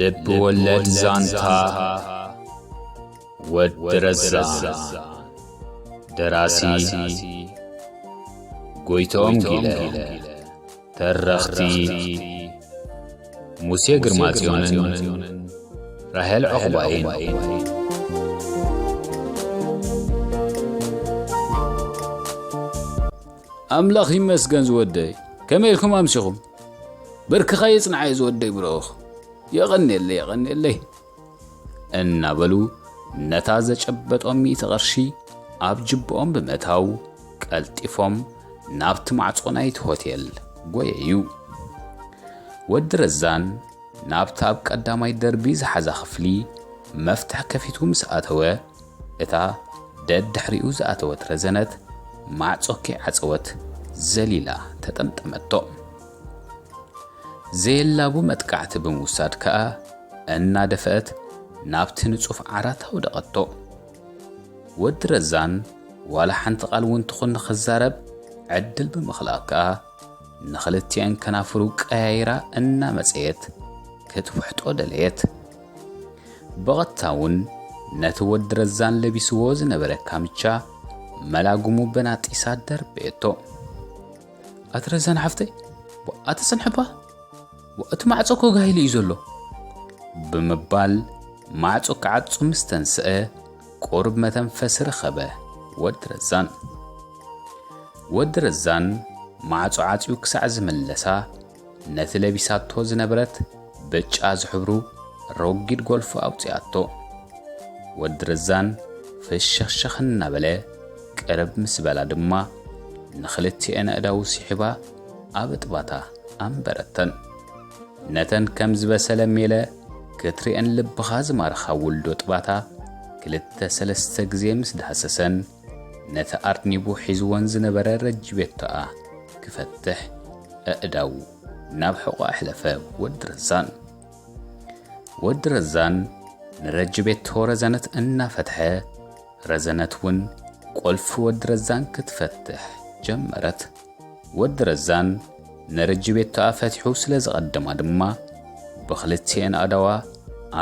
ልብ ወለድ ዛንታ ወዲ ረዛን። ደራሲ ጎይትኦም ጊለ። ተረኽቲ ሙሴ ግርማጽዮንን ራሄል ዑቕባይን። ኣምላኽ ይመስገን ዝወደይ፣ ከመይ ኢልኩም ኣምሲኹም? ብርክኻ የጽንዓዮ ዝወደይ ብሩኽ። የቐንየለይ፣ የቐንየለይ። እናበሉ ነታ ዘጨበጦም ሚእቲ ቅርሺ ኣብ ጅብኦም ብምእታው ቀልጢፎም ናብቲ ማዕጾ ናይቲ ሆቴል ጎየዩ። ወዲ ረዛን ናብታ ኣብ ቀዳማይ ደርቢ ዝሓዛ ክፍሊ መፍትሕ ከፊቱ ምስ ኣተወ፣ እታ ደድሕሪኡ ዝኣተወት ረዘነት ማዕጾ ከይዓጸወት ዘሊላ ተጠምጠመቶ። ዘየላቡ መጥቃዕቲ ብምውሳድ ከኣ እናደፍአት ናብቲ ንጹፍ ዓራት ኣውደቐቶ። ወዲ ረዛን ዋላ ሓንቲ ቃል እውን ትኹን ንኽዛረብ ዕድል ብምኽልኣ ከኣ ንኽልቲአን ከናፍሩ ቀያይራ እናመጸየት ክትውሕጦ ደለየት። ብቐጥታ እውን ነቲ ወዲ ረዛን ለቢስዎ ዝነበረ ካምቻ መላጉሙ በናጢሳ ደርበየቶ። ኣቲ ረዛን ሓፍተይ፣ ኣቲ ጽንሕባ፣ እቲ ማዕጾ እኮ ጋሂሉ እዩ ዘሎ። ብምባል ማዕጾ ክዓጹ ምስ ተንስአ ቁሩብ መተንፈሲ ረኸበ ወዲ ረዛን። ወዲ ረዛን ማዕጾ ዓጽዩ ክሳዕ ዝምለሳ ነቲ ለቢሳቶ ዝነበረት ብጫ ዝሕብሩ ረጒድ ጎልፎ ኣውጺኣቶ። ወዲ ረዛን ፍሽኽሽኽ እናበለ ቅርብ ምስ በላ ድማ ንኽልቲኤን ኣእዳዉ ስሒባ ኣብ እጥባታ ኣንበረተን። ነተን ከም ዝበሰለ ሜለ ክትሪኤን ልብኻ ዝማርኻ ውልዶ ጥባታ ክልተ ሰለስተ ግዜ ምስ ዳህሰሰን ነቲ ኣርኒቡ ሒዝወን ዝነበረ ረጅቤቶኣ ክፈትሕ ኣእዳዉ ናብ ሕቖ ኣሕለፈ ወዲ ረዛን። ወዲ ረዛን ንረጅቤቶ ረዘነት እናፈትሐ፣ ረዘነት እውን ቁልፊ ወዲ ረዛን ክትፈትሕ ጀመረት። ወዲ ረዛን ንረጅቤቶኣ ፈቲሑ ስለ ዝቐደማ ድማ፣ ብኽልቲኤን ኣእዳዋ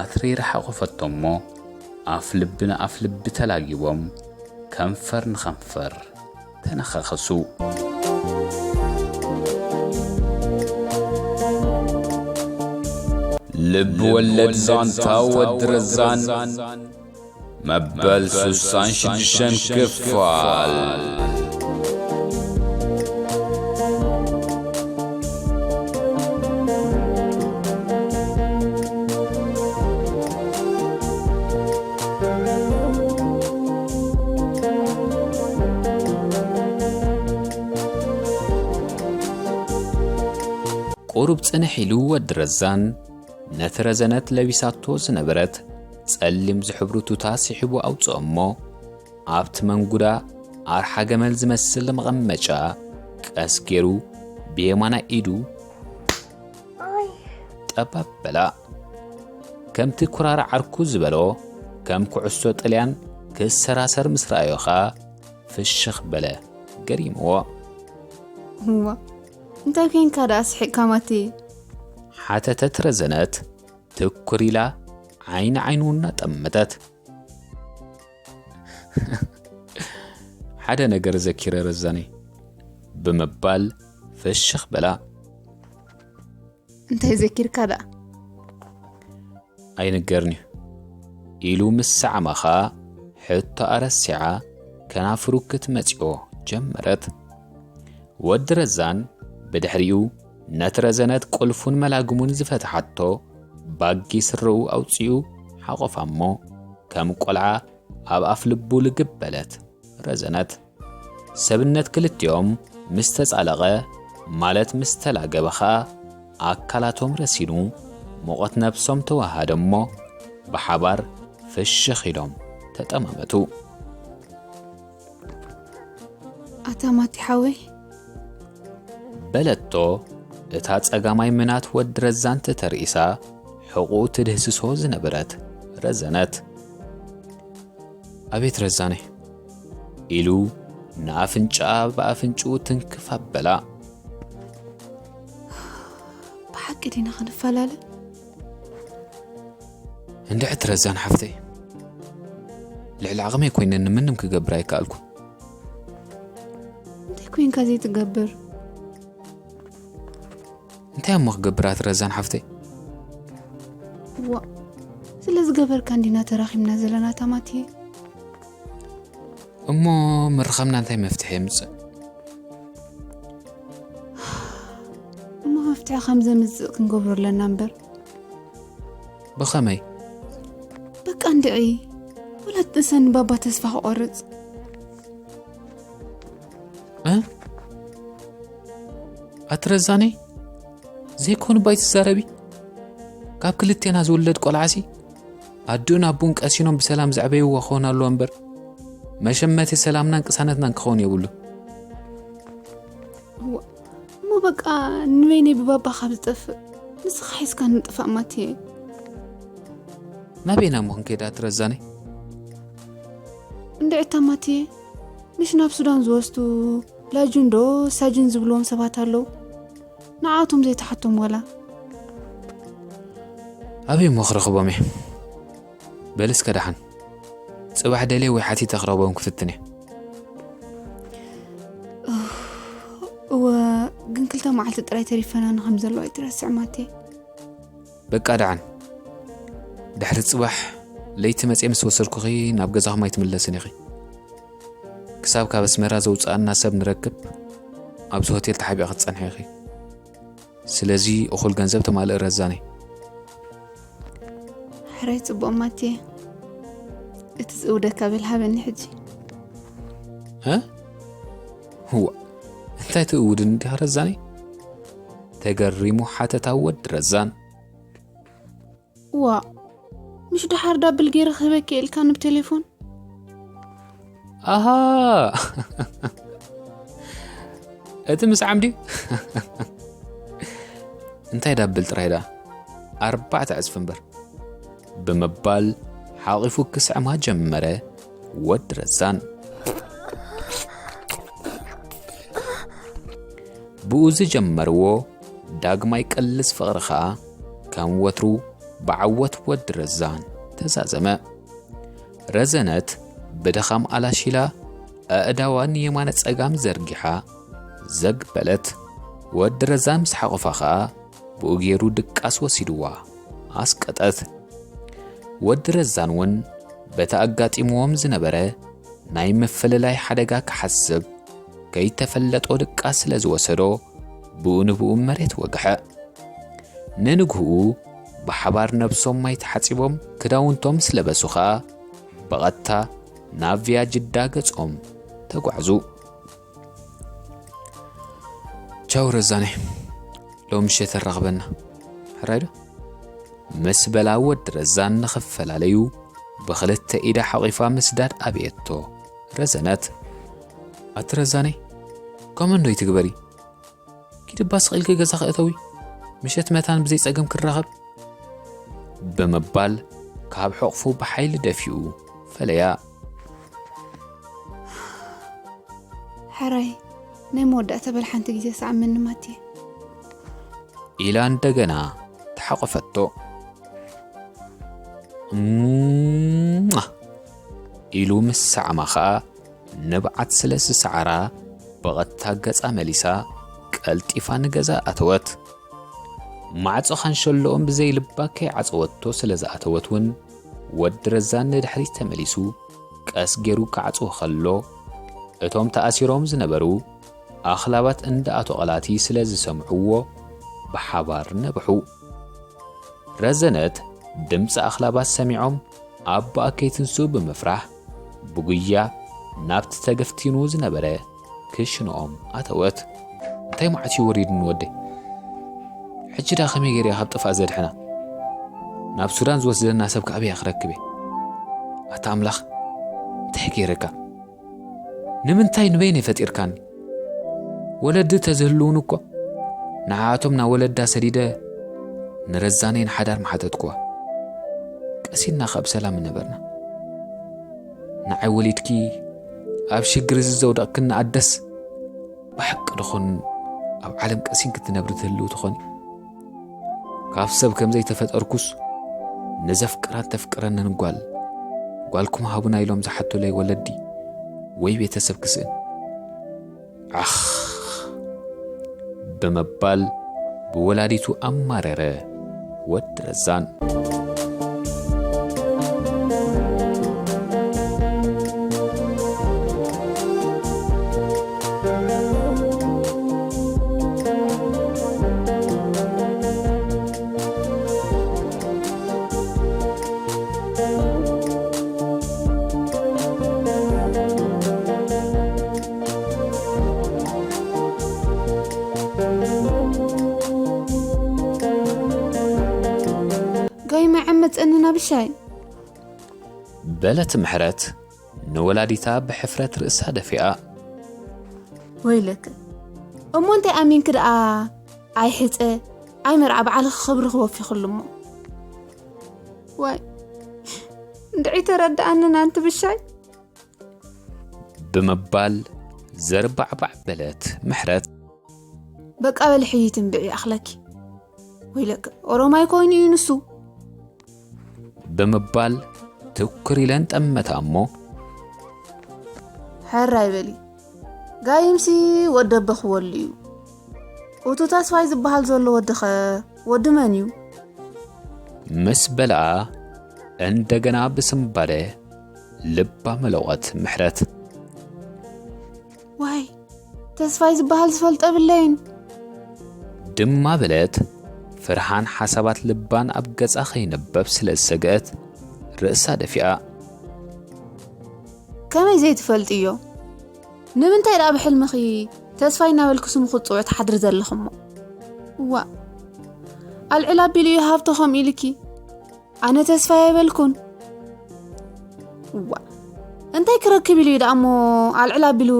ኣትሪራ ሓቖፈቶ እሞ፣ ኣፍ ልቢ ንኣፍ ልቢ ተላጊቦም፣ ከንፈር ንኸንፈር ተነኻኸሱ። ልብ ወለድ ዛንታ ወዲ ረዛን መበል ስሳን ሽዱሽተን ክፋል። ቁሩብ ጽንሕ ኢሉ ወዲ ረዛን ነቲ ረዘነት ለቢሳቶ ዝነበረት ጸሊም ዝሕብሩ ቱታ ስሒቡ ኣውጽኦ እሞ፣ ኣብቲ መንጉዳ ኣርሓ ገመል ዝመስል መቐመጫ ቀስ ገይሩ ብየማናይ ኢዱ ጠባብ በላ። ከምቲ ኩራራ ዓርኩ ዝበሎ፣ ከም ኩዕሶ ጥልያን ክሰራሰር ምስ ረኣዮ ኸኣ ፍሽኽ በለ ገሪምዎ። እዋ፣ እንታይ ኮይንካ ደኣ ስሒቕካ ማቲ? ሓተተት ረዘነት ትኩር ኢላ ዓይኒ ዓይኑ እናጠመተት። ሓደ ነገር ዘኪረ ረዛነይ ብምባል ፍሽኽ በላ። እንታይ ዘኪርካ ደኣ? ኣይንገርን'ዩ ኢሉ ምስ ሰዓማ ኸኣ ሕቶኣ ረሲዓ ከናፍሩ ክትመጽዮ ጀመረት። ወዲ ረዛን ብድሕሪኡ ነቲ ረዘነት ቁልፉን መላግሙን ዝፈትሓቶ ባጊ ስረኡ ኣውጺኡ ሓቖፋ እሞ ከም ቆልዓ ኣብ ኣፍ ልቡ ልግብ በለት ረዘነት። ሰብነት ክልቲኦም ምስ ተጻለቐ፣ ማለት ምስ ተላገበ ኸኣ ኣካላቶም ረሲኑ፣ ሙቐት ነብሶም ተወሃደ እሞ ብሓባር ፍሽኽ ኢሎም ተጠማመቱ። ኣታ ማቲ ሓወይ፣ በለቶ እታ ጸጋማይ ምናት ወዲ ረዛን ተተርኢሳ ሕቑኡ ትድህስሶ ዝነበረት ረዘነት። ኣቤት ረዛነይ፣ ኢሉ ንኣፍንጫኣ ብኣፍንጭኡ ትንክፍ ኣበላ። ብሓቂ ዲና ክንፈላለ? እንድዕት ረዛን ሓፍተይ፣ ልዕሊ ዓቕመይ ኮይነ ንምንም ክገብር ኣይከኣልኩ። እንታይ ኮይንካ ዘይትገብር? እንታይ እሞ ክገብራት ረዛን ሓፍተይ? ዋ፣ ስለ ዝገበርካ እንዲና ተራኺብና ዘለና ታማቲ። እሞ ምርኻምና እንታይ መፍትሒ የምፅእ? እሞ መፍትሒ ከም ዘምፅእ ክንገብሮ ኣለና እምበር። ብኸመይ? በቃ እንድዒ፣ ወላ ትንሰኒ ባባ ተስፋ ክቆርፅ። እ? ኣቲ ረዛነይ፣ ዘይኮኑ ባይ ትዛረቢ። ካብ ክልቴና ዝውለድ ቆልዓሲ ኣድኡን ኣቡን ቀሲኖም ብሰላም ዘዕበይዎ ክኾን ኣለዎ እምበር፣ መሸመቲ ሰላምናን ቅሳነትናን ክኸውን የብሉ። እሞ በቃ ንበይነይ ብባባ ካብ ዝጠፍእ ንስኻ ሒዝካ ንጥፋእ ማትየ። ናበይና እሞ ክንከይዳ ኣቲ ረዛነይ? እንድዕታ ማትየ፣ ምሽ ናብ ሱዳን ዝወስዱ ላጁን ዶ ሳጅን ዝብልዎም ሰባት ኣለዉ። ንዓቶም ዘይተሓቶም ወላ። ኣበይ እሞ ክረኽቦም እየ? በል እስከ ደሓን፣ ጽባሕ ደልየ ወይ ሓቲተ ክረኽቦም ክፍትን እየ። እወ፣ ግን ክልተ መዓልቲ ጥራይ ተሪፈና ንከም ዘለዋ ኣይትረስዕ ማቴ። በቃ ደሓን፣ ድሕሪ ጽባሕ ለይቲ መጽየ ምስ ወሰድኩኺ ናብ ገዛኹም ኣይትምለስን ኢኺ። ክሳብ ካብ ኣስመራ ዘውጽኣና ሰብ ንረክብ ኣብዚ ሆቴል ተሓቢኣ ክትጸንሒ ኢኺ። ስለዚ እኹል ገንዘብ ተማልእ ረዛነይ። ሕራይ ጽቡቕ ማቴ፣ እቲ ዝእውደካ በል ሃበኒ ሕጂ። እ? እዋ፣ እንታይ ትእውድን እንዲኻ ረዛነይ? ተገሪሙ ሓተታ ወዲ ረዛን። ዋ፣ ምሽ ደሓር ዳብል ገይረ ክህበኪ ኢልካኒ ብቴሌፎን። ኣሃ፣ እቲ ምስዓም ድዩ? እንታይ ዳብል ጥራይ ደኣ፣ ኣርባዕተ ዕጽፊ እምበር፣ ብምባል ሓቒፉ ክስዕማ ጀመረ ወዲ ረዛን። ብኡ ዝጀመርዎ ዳግማይ ቅልስ ፍቕሪ ኸኣ ከም ወትሩ ብዓወት ወዲ ረዛን ተዛዘመ። ረዘነት ብድኻም ኣላሺላ ኣእዳዋ ንየማነ ጸጋም ዘርጊሓ ዘግ በለት። ወዲ ረዛን ምስ ሓቑፋ ኸኣ ብኡ ገይሩ ድቃስ ወሲድዋ ኣስቀጠት። ወዲ ረዛን እውን በቲ ኣጋጢምዎም ዝነበረ ናይ ምፍልላይ ሓደጋ ክሓስብ ከይተፈለጦ ድቃስ ስለ ዝወሰዶ ብኡ ንብኡ መሬት ወግሐ። ንንግህኡ ብሓባር ነብሶም ማይ ተሓጺቦም ክዳውንቶም ምስ ለበሱ ኸኣ ብቐጥታ ናብ ቪያ ጅዳ ገጾም ተጓዕዙ። ቻው ረዛነ፣ ሎም ምሸት ኣራኽበና፣ ሕራይ ዶ? ምስ በላ ወዲ ረዛን ንኽፈላለዩ ብኽልተ ኢዳ ሓቒፋ ምስዳድ ኣብየቶ ረዘነት። ኣቲ ረዛነይ፣ ከምኡ እንዶ ይትግበሪ። ኪዲ ባስ ኽኢልኪ ገዛ ክእተዊ፣ ምሸት መታን ብዘይ ጸገም ክራኸብ፣ ብምባል ካብ ሕቕፉ ብሓይሊ ደፊኡ ፈለያ። ሕራይ፣ ናይ መወዳእታ በል ሓንቲ ግዜ ሰዓመኒ ማቴ። ኢላ እንደገና ተሓቆፈቶ። እምዋ ኢሉ ምስ ሰዓማ ኸኣ ንብዓት ስለ ዝሰዓራ ብቐጥታ ገጻ መሊሳ ቀልጢፋ ንገዛ ኣተወት። ማዕጾ ካንሸሎኦም ብዘይ ልባ ከይዓጸወቶ ስለ ዝኣተወት እውን ወዲ ረዛን ንድሕሪት ተመሊሱ ቀስ ገይሩ ክዓጽዎ ከሎ እቶም ተኣሲሮም ዝነበሩ ኣኽላባት እንዳ ኣቶ ቐላቲ ስለ ዝሰምዕዎ ብሓባር ነብሑ። ረዘነት ድምፂ ኣኽላባት ሰሚዖም ኣቦኣ ከይትንስኡ ብምፍራሕ ብጉያ ናብቲ ተገፍቲኑ ዝነበረ ክሽንኦም ኣተወት። እንታይ መዓት እዩ ወሪዱኒ ወደይ? ሕጂ ዳ ከመይ ገይረ እየ ካብ ጥፋእ ዘድሕና? ናብ ሱዳን ዝወስደና ሰብ ከኣበይ ክረክብ እየ? ኣታ ኣምላኽ እንታይ ገይረካ? ንምንታይ ንበይነይ ፈጢርካኒ? ወለዲ ተዝህልውን እኮ ንዓኣቶም ናብ ወለዳ ሰዲደ ንረዛነይ ንሓዳር ምሓተትኩዋ። ቀሲንና ከኣ ብሰላም ምነበርና። ንዓይ ወሊድኪ ኣብ ሽግር እዚ ዘውደቕክኒ ኣደስ ብሓቂ ድኾን ኣብ ዓለም ቀሲንኪ ትነብሪ ትህልው ትኾኒ? ካብ ሰብ ከም ዘይተፈጠርኩስ ነዘፍቅራን ተፍቅረንን ጓል፣ ጓልኩም ሃቡና ኢሎም ዝሓቱለይ ወለዲ ወይ ቤተሰብ ክስእን? ዓኽ! ብምባል ብወላዲቱ ኣማረረ ወዲ ረዛን። ጋይ መዐመፀኒ ናብሻይ። በለት ምሕረት ንወላዲታ ብሕፍረት ርእሳ ደፊኣ። ወይለክ እሞ እንታይ ኣሚንክ ደኣ? ኣይሕፀ ኣይመርዓ በዓልኺ ክብሪ ክወፊ ክሉ እሞ። ዋይ እንድዒ ተረድኣንን ኣንቲ ብሻይ። ብምባል ዘርባዕባዕ በለት ምሕረት። በቃ በሊ ሕይት እምብዒ ኣኽለኪ። ወይለክ ኦሮማይ ኮይኑ እዩ ንሱ። ብምባል ትኩር ኢለን ጠመታ እሞ። ሕራይ በሊ ጋይምሲ ወደበ ክወሉ እዩ። እቱ ተስፋይ ዝበሃል ዘሎ ወድኸ ወዲ መን እዩ? ምስ በልኣ እንደገና ብስምባደ ልባ መለቖት ምሕረት። ዋይ ተስፋይ ዝበሃል ዝፈልጦ የብለይን። ድማ በለት ፍርሃን ሓሳባት ልባን ኣብ ገጻ ከይነበብ ስለ ዝሰግአት ርእሳ ደፊኣ። ከመይ ዘይትፈልጥዮ? ንምንታይ ደኣ ብሕልምኺ ተስፋይ እናበልኪ ስሙ ክትጽውዒ ትሓድሪ ዘለኽሞ? እዋ ኣልዕል ኣቢሉ እዩ ሃብቶ ከምኡ ኢልኪ። ኣነ ተስፋ የበልኩን። እዋ እንታይ ክረክብ ኢሉ እዩ ደኣ እሞ ኣልዕል ኣቢሉ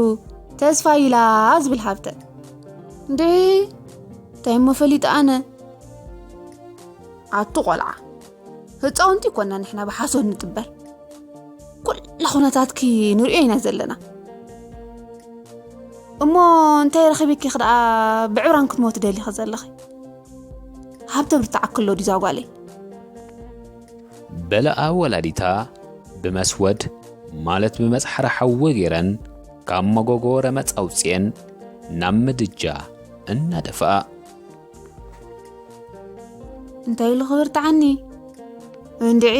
ተስፋ ኢላ ዝብል ሃብተ? እንዴ እንታይ እሞ ፈሊጠ ኣነ? ኣቱ ቆልዓ ህፃውንቲ ይኮና ንሕና ብሓሶት ንጥበር። ኩላ ኩነታትኪ ንሪኦ ኢና ዘለና። እሞ እንታይ ረኺብኪ ክደኣ ብዕብራን ክትሞት ደሊኺ ዘለኺ? ሃብተ ብርትዓክሎ ዲዛ ጓለይ። በለኣ ወላዲታ ብመስወድ ማለት ብመጽሓሪ ሓዊ ገይረን ካብ መጎጎ ረመጽ ኣውጽኤን ናብ ምድጃ እናደፍኣ። እንታይ ኢሉ ክብርትዓኒ? እንድዒ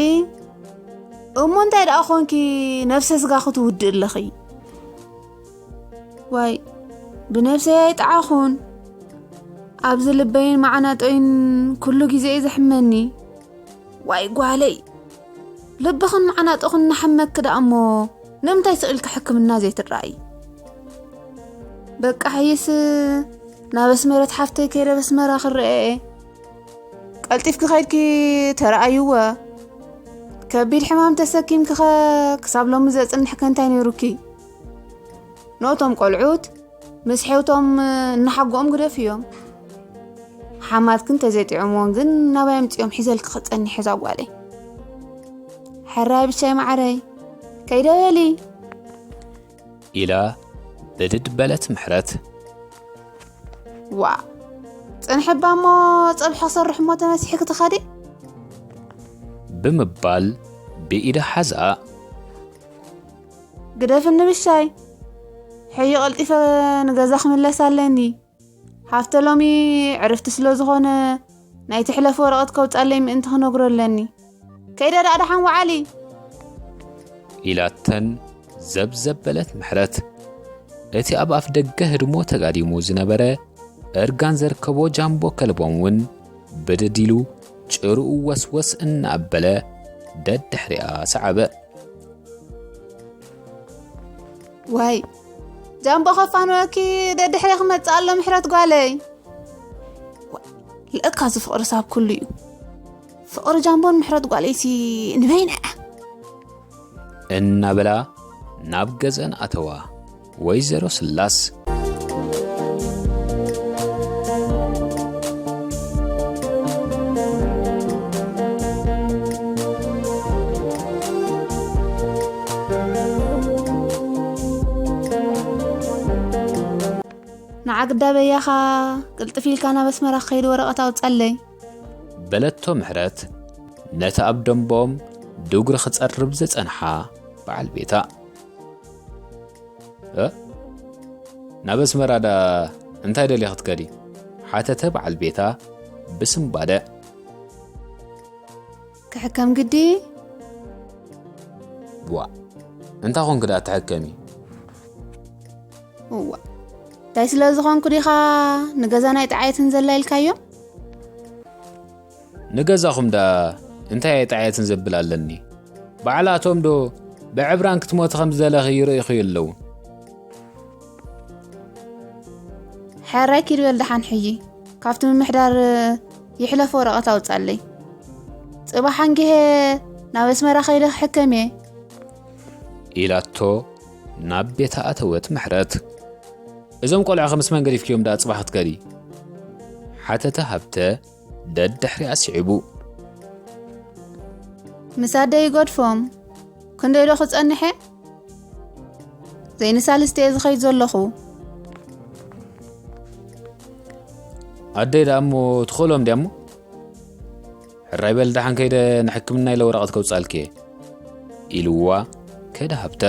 እሞ እንታይ ደኣ ኾንኪ ነፍሰ ስጋ ክትውድእ ኣለኺ? ዋይ ብነፍሰይ ኣይጠዓኹን። ኣብዚ ልበይን መዓናጦይን ኩሉ ግዜ እዩ ዘሕመኒ። ዋይ ጓለይ ልብኽን መዓናጦኽን እናሓመኪ ደኣ እሞ ንምንታይ ስቕ ኢልኪ ሕክምና ዘይትረኣዪ? በቃ ሕይስ ናብ ኣስመረት ሓፍተይ ከይደ በስመራ ክረአ እየ። ቀልጢፍኪ ከይድኪ ተረኣይወ። ከቢድ ሕማም ተሰኪምኪኸ ክሳብ ሎሚ ዘጽንሕከ እንታይ ነይሩኪ? ነቶም ቆልዑት ምስ ሒውቶም እናሓጎኦም ግደፍዮም። ሓማትኪ እንተዘይጥዕምወን ግን ናባይ ኣምጺኦም ሒዘልኪ ክጸኒሕ እዛ ጓለይ። ሕራይ ብቻይ ማዓረይ ከይደ በሊ። ኢላ ብድድ በለት ምሕረት። ዋ ጽንሕባ እሞ ጸብሒ ክሰርሕ እሞ ተነሲሒ ክትኸዲ? ብምባል ብኢዳ ሓዛ። ግደፍኒ ብሻይ ሕዩ ቀልጢፈ ንገዛ ክምለስ ኣለኒ። ሃፍተ ሎሚ ዕርፍቲ ስለ ዝኾነ ናይ ትሕለፍ ወረቐት ከውጻለይ ምእንቲ ክነግሮ ኣለኒ። ከይደ ደኣ ደሓን ወዓሊ። ኢላተን ዘብዘብ በለት ምሕረት። እቲ ኣብ ኣፍ ደገ ህድሞ ተጋዲሙ ዝነበረ እርጋን ዘርከቦ ጃምቦ ከልቦም እውን ብድድ ኢሉ ጭርኡ ወስወስ እናኣበለ ደድሕሪኣ ሰዓበ። ዋይ ጃምቦ ከፋንወኪ ደድሕሬ ክመጽእ ኣሎ ምሕረት ጓለይ። ልእካ እዚ ፍቕሪ ሳብ ኩሉ እዩ። ፍቕሪ ጃምቦን ምሕረት ጓለይሲ ንበይንዐ እናበላ ናብ ገዝአን ኣተዋ። ወይዘሮ ስላስ። ንዓግዳ በያኻ ቅልጥፍ ኢልካ ናብ ኣስመራ ክኸይድ ወረቐት ኣውፀለይ። በለቶ ምሕረት ነቲ ኣብ ደንቦም ድጉሪ ክጸርብ ዝጸንሓ በዓል ቤታ። "እ? ናብ ኣስመራ ዳ እንታይ ደልየ ክትከዲ?" ሓተተ በዓል ቤታ ብስምባደ። "ክሕከም ግዲ?" "ዋ፣ እንታይ ኮንክ ደኣ ትሕከሚ?" "እዋ፣ እንታይ ስለ ዝኾንኩ ዲኻ ንገዛን ኣይጠዓየትን ዘላ ኢልካዮ?" "ንገዛኹም ደኣ እንታይ ኣይጠዓየትን ዘብል ኣለኒ? ባዕላቶም ዶ ብዕብራን ክትሞቲ ከም ዝደለኺ ይርእኹ የለውን?" "ሕራይ ኪድ በል ደሓን ሕጂ፣ ካብቲ ምምሕዳር ይሕለፍ ወረቐት ኣውጻለይ። ጽባሕ ኣንጊሀ ናብ ኣስመራ ከይደ ክሕከም እየ" ኢላቶ ናብ ቤታ ኣተወት ምሕረት። "እዞም ቆልዑ ምስ መን ገዲፍክዮም ደኣ ጽባሕ ክትከዲ?" ሓተተ ሃብተ ደድሕሪኣ ስዒቡ። "ምስ ኣደይ ይገድፎም፣ ክንደይ ዶ ክጸንሐ? ዘይንሳልስቲ እየ ዝኸይድ ዘለኹ." "ኣደይ ደኣ እሞ ትኽእሎም ድያ እሞ? ሕራይ በል ደሓን ከይደ ንሕክምና ኢለ ወረቐት ከውጻልኪ እየ" ኢልዋ ከደ ሃብተ።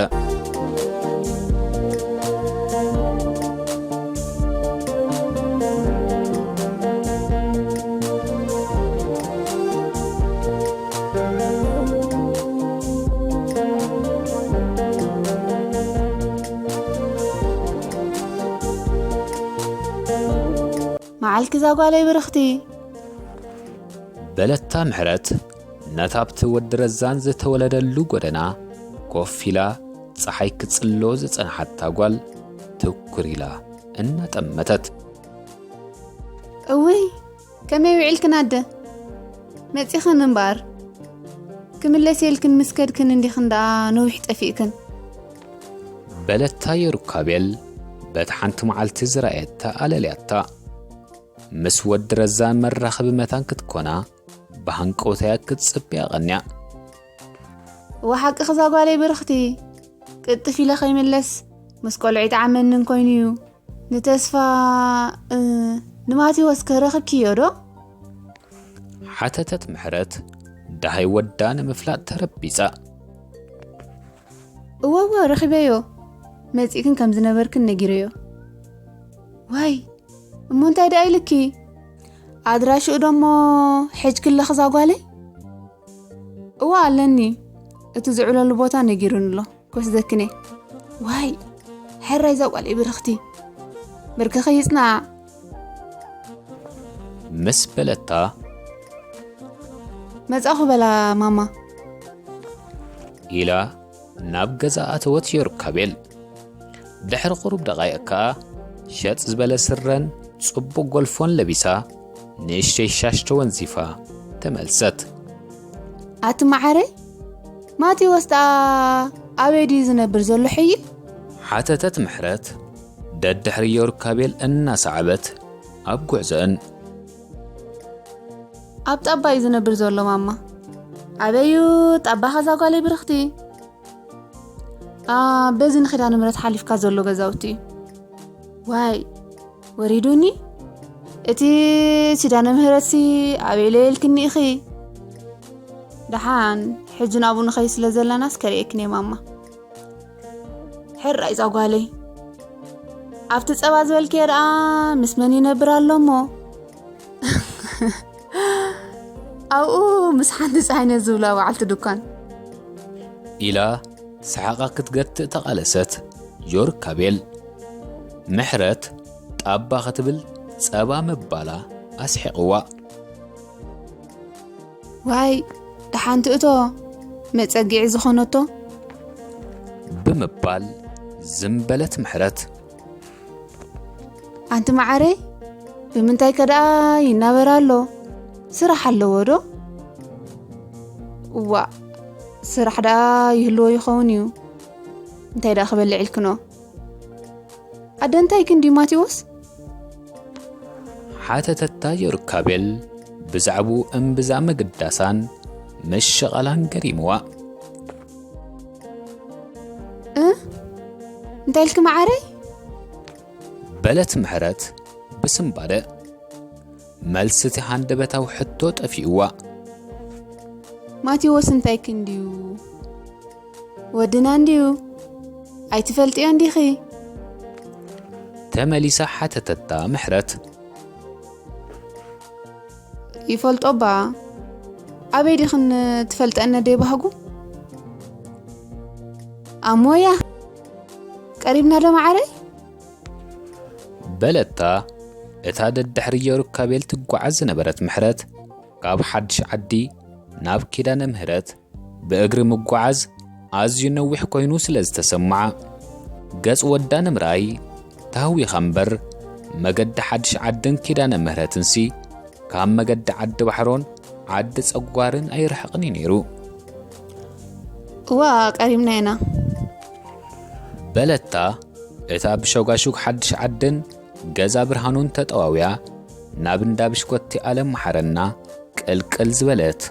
"መዓልኪ እዛ ጓለይ ብርኽቲ" በለታ ምሕረት፣ ነታ ኣብቲ ወዲ ረዛን ዝተወለደሉ ጎደና ኮፍ ኢላ ጸሓይ ክጽሎ ዝጸንሓታ ጓል ትኩር ኢላ እናጠመተት። "እውይ፣ ከመይ ውዒልክን ኣደ? መጺኽን እምበኣር፣ ክምለስ ኢልክን ምስ ከድክን እንዲኽን ደኣ ነዊሕ ጠፊእክን?" በለታ የሩካቤል በቲ ሓንቲ መዓልቲ ዝረኣየታ ኣለልያታ። ምስ ወዲ ረዛን መራኸቢ መታን ክትኮና ብሃንቀውታያ ክትጽበያ ቀንያ። "እወ ሓቅኺ እዛ ጓለይ ብርኽቲ፣ ቅልጥፍ ኢለ ከይምለስ ምስ ቆልዑ ይጠዓመንን ኮይኑ እዩ። ንተስፋ፣ እ፣ ንማቴዎስ ከ ረኽብክዮ ዶ?" ሓተተት ምሕረት ደሃይ ወዳ ንምፍላጥ ተረቢጻ። "እወ፣ እወ፣ ረኺበዮ። መጺእክን ከም ዝነበርክን ነጊረዮ። ዋይ፣ እሞ እንታይ ደኣ ኢልኪ? ኣድራሽኡ ደሞ ሒጅክለኺ እዛ ጓለይ?" "እወ፣ ኣለኒ። እቲ ዝዕለሉ ቦታ ነጊሩኒ ኣሎ። ክወስደክን እየ። ዋይ፣ ሕራይ እዛ ጓለይ ብርኽቲ። ብርክኺ ይጽናዕ" ምስ በለታ፣ "መጻኹ በላ ማማ" ኢላ ናብ ገዛ ኣተወት ዮርካቤል። ድሕሪ ቁሩብ ደቓይቕ ከኣ ሸጥ ዝበለ ስረን ጽቡቕ ጎልፎን ለቢሳ ንእሽተይ ሻሽ ተወንዚፋ ተመልሰት። "ኣቲ መዓረይ፣ ማቴዎስ ደኣ ኣበይ ድዩ ዝነብር ዘሎ ሕጂ?" ሓተተት ምሕረት ደድሕሪ ዮርካቤል እናሰዓበት ኣብ ጉዕዞአን። "ኣብ ጣባ እዩ ዝነብር ዘሎ ማማ። ኣበዩ ጣባኻ እዛ ጓለይ ብርኽቲ?" "ኣ፣ በዚ ንኺዳነ ምሕረት ሓሊፍካ ዘሎ ገዛውቲ እዩ። ዋይ፣ ወሪዱኒ። እቲ ኪዳነ ምህረትሲ ኣበይ ኢለ ኢልክኒ ኢኺ? ደሓን፣ ሕጂ ናብኡ ንኸይድ ስለ ዘለናስ ከርእየክን እየ ማማ። ሕራይ እዛ ጓለይ። ኣብቲ ጸባ ዝበልክዮ ደኣ ምስ መን ይነብር ኣሎ እሞ?" "ኣብኡ ምስ ሓንቲ ጸሃይነት ዝብላ በዓልቲ ድኳን" ኢላ ሰሓቓ ክትገትእ ተቓለሰት ዮርካቤል። ምሕረት ጣባ ክትብል ጸባ ምባላ ኣስሒቕዋ። "ዋይ፣ ደሓን ትእቶ፣ መጸግዒ ዝኾነቶ" ብምባል ዝም በለት ምሕረት። "ኣንቲ መዓረይ፣ ብምንታይ ከ ደኣ ይናበር ኣሎ? ስራሕ ኣለዎ ዶ?" "እዋእ፣ ስራሕ ደኣ ይህልዎ ይኸውን እዩ። እንታይ ደኣ ክበልዕ ኢልክኖ? ኣደ እንታይ ክንዲ ማቴዎስ?" ሓተተታ ዮርካቤል ብዛዕባኡ እምብዛ ምግዳሳን ምሽቓላን ገሪምዋ። "እ? እንታይ ኢልኪ መዓረይ?" በለት ምሕረት ብስምባደ። መልሲ እቲ ሃንደበታዊ ሕቶ ጠፊእዋ። ማቴዎስ እንታይ ክንድዩ? ወድና እንድዩ? ኣይትፈልጥዮ እንዲኺ? ተመሊሳ ሓተተታ ምሕረት። ይፈልጦ እባ። ኣበይ ዲኽን ትፈልጠኒ ኣደይ ባህጉ? ኣብ ሞያ። ቀሪብና ዶ መዓረይ? በለታ እታ ደድሕሪ ዮርካቤል ትጓዓዝ ዝነበረት ምሕረት። ካብ ሓድሽ ዓዲ ናብ ኪዳነ ምህረት ብእግሪ ምጓዓዝ ኣዝዩ ነዊሕ ኮይኑ ስለ ዝተሰምዓ፣ ገጽ ወዳ ንምርኣይ ተሃዊኻ እምበር፣ መገዲ ሓድሽ ዓድን ኪዳነ ምህረትንሲ ካብ መገዲ ዓዲ ባሕሮን ዓዲ ጸጓርን ኣይርሕቕን እዩ ነይሩ። እዋ፣ ቀሪብና ኢና። በለታ እታ ብሸጓሹግ ሓድሽ ዓድን ገዛ ብርሃኑን ተጠዋውያ ናብ እንዳ ብሽኮቲ ኣለም መሓረና ቅልቅል ዝበለት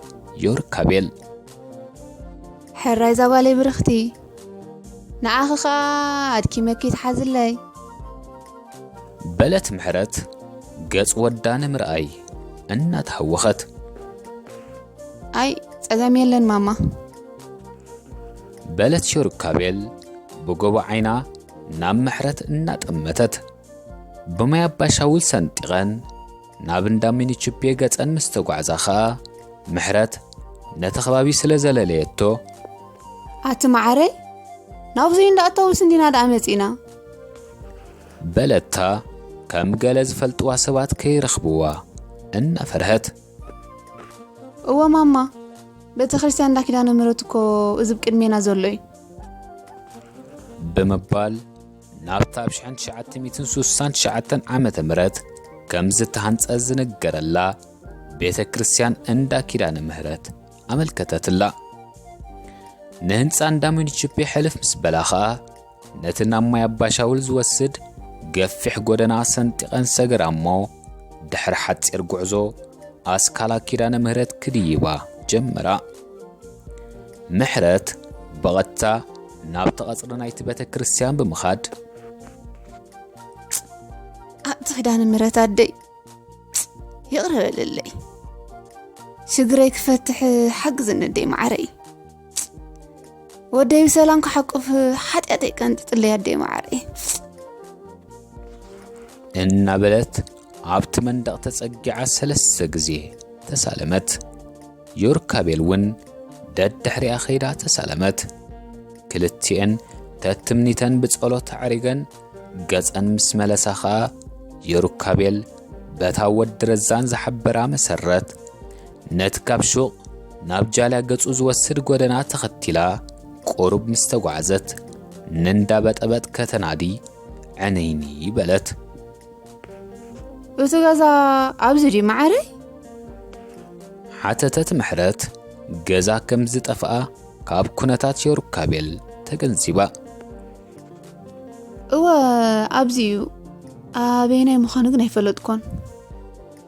ዮርካቤል። ሕራይ እዛ ጓለይ ብርኽቲ፣ ንዓኺ ኸኣ ኣድኪመኪ ትሓዝለይ። በለት ምሕረት ገጽ ወዳ ንምርኣይ እናተሃወኸት። ኣይ፣ ጸገም የለን ማማ። በለት ዮርካቤል ብጎቦ ዓይና ናብ ምሕረት እናጠመተት። ብማይ ኣባሻውል ሰንጢቐን ናብ እንዳ ሚኒችፔ ገጸን ምስ ተጓዕዛ ኸኣ፣ ምሕረት ነቲ ከባቢ ስለ ዘለለየቶ፣ ኣቲ መዓረይ፣ ናብዙይ እንዳእተውስ እንዲና ደኣ መጺና። በለታ ከም ገለ ዝፈልጥዋ ሰባት ከይረኽብዋ እናፈርሀት። እወ ማማ፣ ቤተ ክርስቲያን እንዳ ኪዳነ ምህረት እኮ እዚ ብቅድሜና ዘሎ እዩ። ብምባል ናብታ ኣብ ሽሕን ትሽዓተ ሚእትን ስሳን ትሽዓተን ዓመተ ምህረት ከም ዝተሃንጸ ዝንገረላ ቤተ ክርስቲያን እንዳ ኪዳነ ምህረት ኣመልከተትላ። ንህንጻ እንዳ ሙኒችፔ ሕልፍ ምስ በላ ኸኣ፣ ነቲ ናብ ማይ ኣባሻውል ዝወስድ ገፊሕ ጎደና ሰንጢቐን ሰገራ እሞ፣ ድሕሪ ሓጺር ጉዕዞ ኣስካላ ኪዳነ ምህረት ክድይባ ጀመራ። ምሕረት ብቐጥታ ናብቲ ቐጽሪ ናይቲ ቤተ ክርስቲያን ብምኻድ፣ ኣቲ ኪዳነ ምህረት ኣደይ፣ ይቕረ በልለይ። ሽግረይ ክፈትሕ ሓግዝኒ ኣደይ መዓረይ። ወደይ ብሰላም ክሓቁፍ ሓጢኣተይ ቀንጥጥለይ ኣደይ መዓረይ። እናበለት ኣብቲ መንደቕ ተጸጊዓ ሰለስተ ግዜ ተሳለመት። ዮርካቤል እውን ደድሕሪኣ ኸይዳ ተሳለመት። ክልቲኤን ተትምኒተን ብጸሎት ኣዕሪገን ገጸን ምስ መለሳ ኸኣ፣ ዮርካቤል በታ ወዲ ረዛን ዝሓበራ መሰረት፣ ነቲ ካብ ሹቕ ናብ ጃልያ ገጹ ዝወስድ ጎደና ተኸቲላ ቁሩብ ምስ ተጓዕዘት፣ ንእንዳ በጠበጥ ከተናዲ ዕንይንይ በለት። እቲ ገዛ ኣብዚ ድዩ መዓረይ? ሓተተት ምሕረት፣ ገዛ ከም ዝጠፍኣ ካብ ኩነታት ዮርካቤል ተገንዚባ። እወ፣ ኣብዚ እዩ። ኣበየናይ ምዃኑ ግን ኣይፈለጥኩን።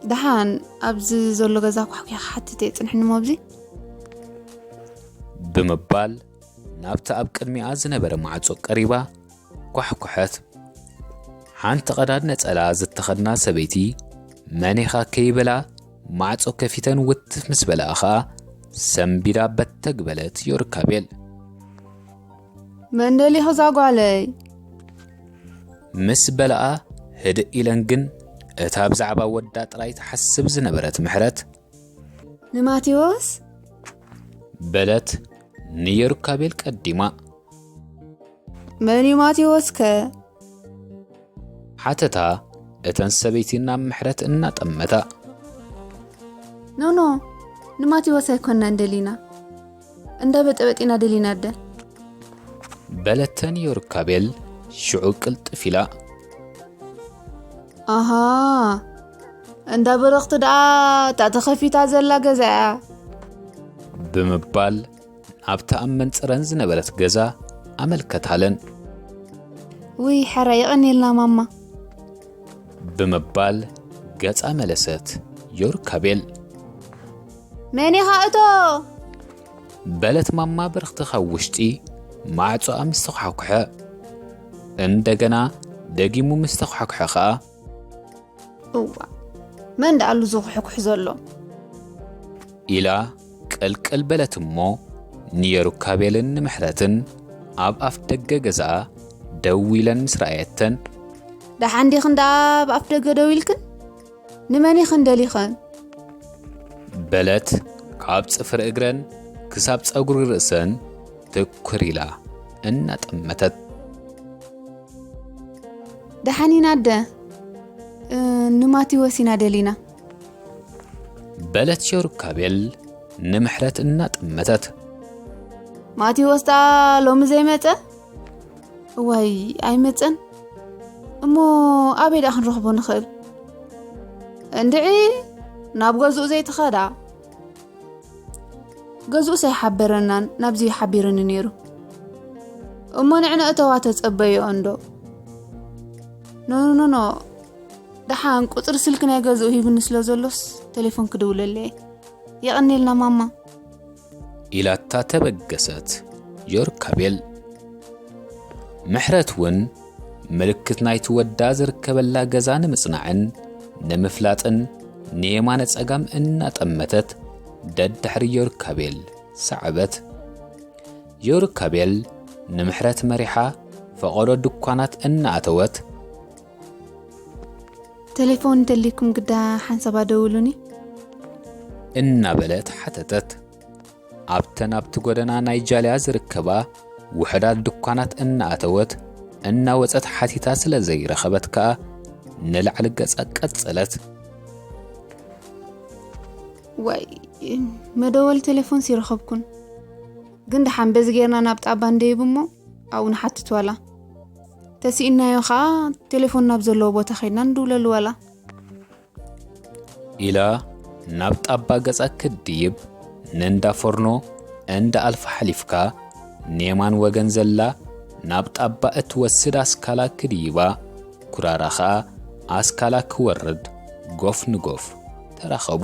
ደሓን ኣብዚ ዘሎ ገዛ ኳሕኲ ክሓትት እየ፣ ጽንሕኒ እሞ ኣብዚ። ብምባል ናብቲ ኣብ ቅድሚኣ ዝነበረ ማዕጾ ቀሪባ ኳሕኩሐት። ሓንቲ ቀዳድ ነጸላ ዝተኸድና ሰበይቲ መን ኢኻ ከይበላ ማዕጾ ከፊተን ውትፍ ምስ በልኣ ኸኣ ሰንቢዳ በተግ በለት ዮርካቤል። መን ደሊኹ እዛ ጓለይ? ምስ በልኣ ህድእ ኢለን ግን እታ ብዛዕባ ወዳ ጥራይ ትሓስብ ዝነበረት ምሕረት። ንማቴዎስ? በለት ንዮርካቤል ቀዲማ። መን እዩ ማቴዎስ ከ? ሓተታ እተን ሰበይቲ ናብ ምሕረት እናጠመታ። ኖ፣ ኖ፣ ንማቴዎስ ኣይኮንናን ደሊና። እንዳ በጠበጥ ኢና ደሊና ኣደ። በለተን ዮርካቤል ሽዑ ቅልጥፍ ኢላ። ኣሃ፣ እንዳ በረኽቲ ደኣ እታ ተኸፊታ ዘላ ገዛ እያ። ብምባል ናብታ ኣብ መንጽረን ዝነበረት ገዛ ኣመልከታለን። ውይ፣ ሕራይ የቐንየልና ማማ። ብምባል ገጻ መለሰት ዮርካቤል። መን ኢኻ እቶ? በለት ማማ ብርኽቲ ካብ ውሽጢ ማዕጾኣ ምስ ተኳሕኩሐ። እንደገና ደጊሙ ምስ ተኳሕኩሐ ኸኣ። እዋ፣ መን ደኣሉ ዝኹሕኩሕ ዘሎ? ኢላ ቅልቅል በለት እሞ ንዮርካቤልን ንምሕረትን ኣብ ኣፍ ደገ ገዛኣ ደው ኢለን ምስ ረኣየተን፣ ደሓን ዲኽን ደኣ ኣብ ኣፍ ደገ ደው ኢልክን? ንመን ኢኽን ደሊኽን? በለት ካብ ጽፍሪ እግረን ክሳብ ጸጉሪ ርእሰን ትኩር ኢላ እናጠመተት። ደሓን ኢና ኣደ፣ እ፣ ንማቴዎስ ኢና ደሊና። በለት ዮርካቤል ንምሕረት እናጠመተት። ማቴዎስ ደኣ ሎሚ ዘይመጸ? እዋይ ኣይመጸን። እሞ ኣበይ ደኣ ክንረኽቦ ንኽእል? እንድዒ ናብ ገዝኡ ዘይትኸዳ? ገዝኡስ ኣይሓበረናን፣ ናብዚ እዩ ሓቢሩኒ ነይሩ። እሞ ንዕነ እተዋ ተጸበዮ እንዶ። ኖ፣ ኖ፣ ኖ፣ ኖ። ደሓን ቁጽሪ ስልኪ ናይ ገዝኡ ሂብኒ ስለ ዘሎስ ቴሌፎን ክድውለለየ። የቐኔልና ማማ። ኢላታ ተበገሰት ዮርካቤል። ምሕረት እውን ምልክት ናይቲ ወዳ ዝርከበላ ገዛ ንምጽናዕን ንምፍላጥን ንየማነ ጸጋም እናጠመተት ደድሕሪ ዮርካቤል ሰዓበት። ዮርካቤል ንምሕረት መሪሓ ፈቐዶ ድኳናት እናኣተወት፣ ቴሌፎን እንተልይኩም ግዳ ሓንሳብ ኣደውሉኒ። እናበለት ሓተተት። ኣብተን ኣብቲ ጎደና ናይ ጃልያ ዝርከባ ውሑዳት ድኳናት እናኣተወት እናወጸት ሓቲታ ስለ ዘይረኸበት ከኣ ንላዕሊ ገጻ ቀጸለት። ዋይ፣ መደወል ቴሌፎንስ ይረኸብኩን። ግን ደሓን በዚ ጌርና ናብ ጣባ እንደይብ እሞ ኣብኡ ንሓትት ዋላ። ተሲእናዮ ኸኣ ቴሌፎን ናብ ዘለዎ ቦታ ኸይድና ንድውለሉ ዋላ። ኢላ ናብ ጣባ ገጻ ክትድይብ ንእንዳ ፎርኖ እንዳ ኣልፋ ሓሊፍካ ንየማን ወገን ዘላ ናብ ጣባ እትወስድ ኣስካላ ክድይባ፣ ኩራራ ኸኣ ኣስካላ ክወርድ ጎፍ ንጎፍ ተራኸቡ።